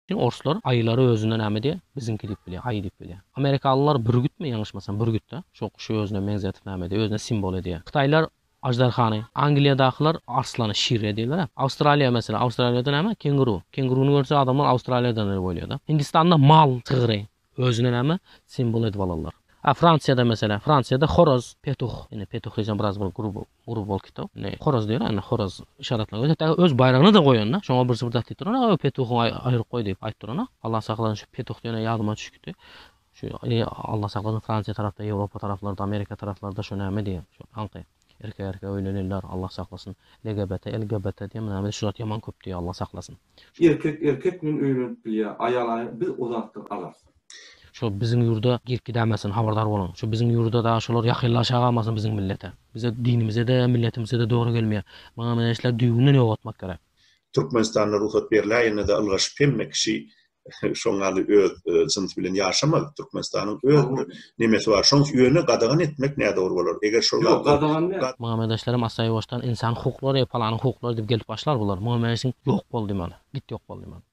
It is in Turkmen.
Üçin orslar aýylary özüne näme diýýär? Biziňki diýip bilýär, aýy diýip bilýär. Amerikalylar bürgütmi ýalňyşmasam bürgüt-dä. Şo guşy özüne meňzetip näme edýär? Özüne simwol edýär. Hytaýlar aždarhany, Angliýadakylar arslany, şir edýärler-ä. Awstraliýa meselem, Awstraliýada näme? Kenguru. Kenguruny görse adamlar Awstraliýadan diýip oýlaýar-da. Hindistanda mal sygry. Özüne näme simwol edip alarlar. A Fransiýada meselem, Fransiýada horoz, petuh, indi petuh diýsem biraz bir grubo, grubo bolup gitdi. Indi horoz diýer, indi horoz yşaratlan. Hatda öz baýragyny-da goýanda, şoňa birisi bir zat diýip duran, o petuhyňy aýryp goý diýip aýdyp duran. Allah saklasyn şu petuh diýene ýadyma düşüp gitdi. Şu Allah saklasyn Fransiýa tarapda, Ýewropa taraplarda, Amerika taraplarda şu näme diýýär, şu aňky. Erkek erkege öýlenirler Allah saklasyn. LGBT, LGBT diýen näme şu zat ýaman köp diýýär Allah saklasyn. Erkek erkek bilen öýlenip bilýär, aýal aýal biz o zatdan alarys. Şo biziň ýurda girip gidämesin habardar boluň. Şo biziň ýurda dagy şolar ýakynlaşagalmasyn biziň millete. Bize dinimizede milletimizede dogry gelmeýär. Maňa meňzeşleri düýbünden ýok etmek gerek. Türkmenistanda rugsat berläýende-de ylgaşyp hemme kişi şoň ýaly öz jynsy bilen ýaşamaz. Türkmenistanyň öz bir nemesi bar. Şoň üçin ýöne gadagan etmek nädogry bolar. Eger şol Ýok, gadagan däl. Muňa meňzeşlerem assa-ýuwaşdan ynsan hukuklary, palanyň hukuklary diýip gelip başlar bular. Muňa meňzeşiň ýok bol diýmeli. Git ýok bol diýmeli.